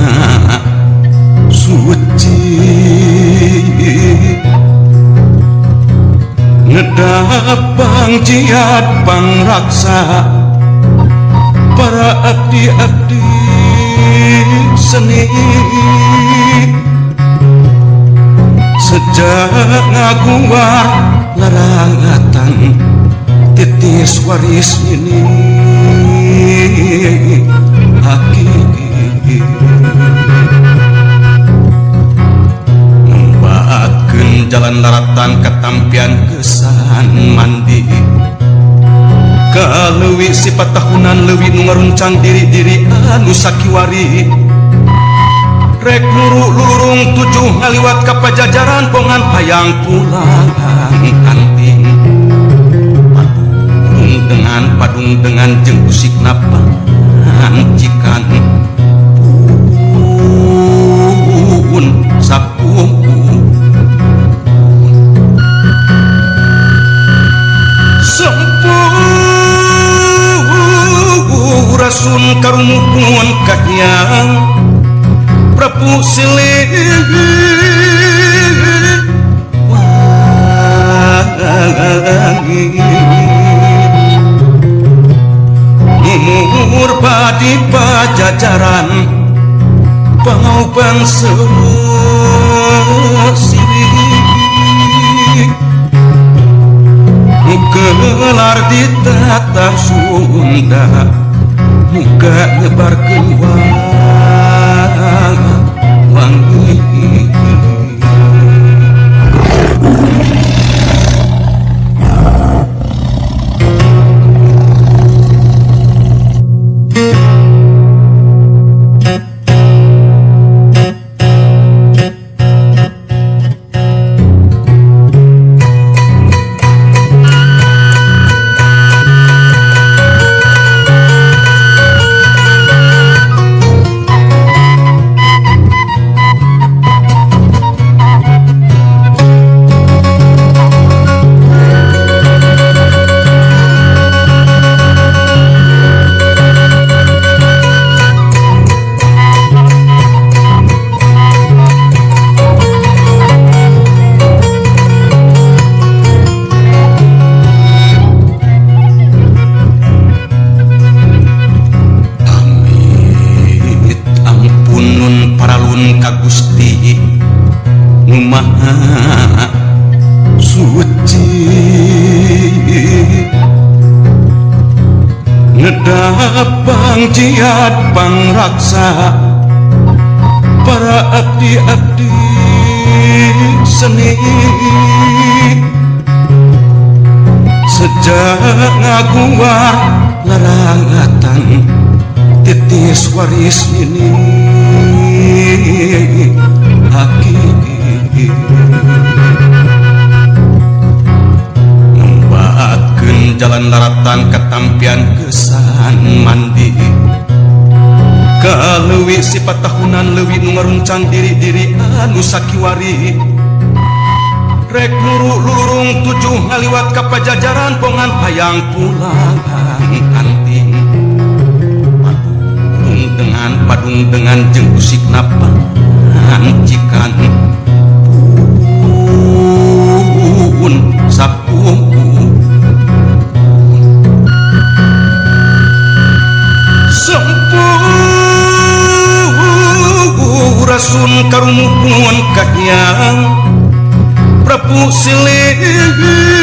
Maha Suci ngedapang jihad pangraksa para abdi-abdi seni sejak ngaguar larangatan titis waris ini aki nembakeun jalan laratan katampian kesan mandi kaleuwi sifat tahunan leuwih nu ngaruncang diri-diri anu sakiwari rek nuru lurung tujuh ngaliwat ka pajajaran bongan hayang pulang anting padung dengan jeung usikna pancikan pun sapu sempurasun karumuhun kahiyang Prabu Siliwangi umur padi pajajaran pangaubang sesiwi gelar di tatar Sunda muka nyebarkeun wangi. Gusti nu Maha Suci ngedapang jihad pangraksa para abdi-abdi seni sejak ngaguar larangatan titis waris ini aki nembakeun jalan laratan katampian kesan mandi kaleuwi sifat tahunan leuwih nu ngaruncang diri-diri anu sakiwari rek nuru lurung tujuh ngaliwat ka pajajaran bongan hayang pulang anting padung dengan jeung usikna pancikan pun sapu sempurasun karumuhun kahiyang Prabu Siliwangi.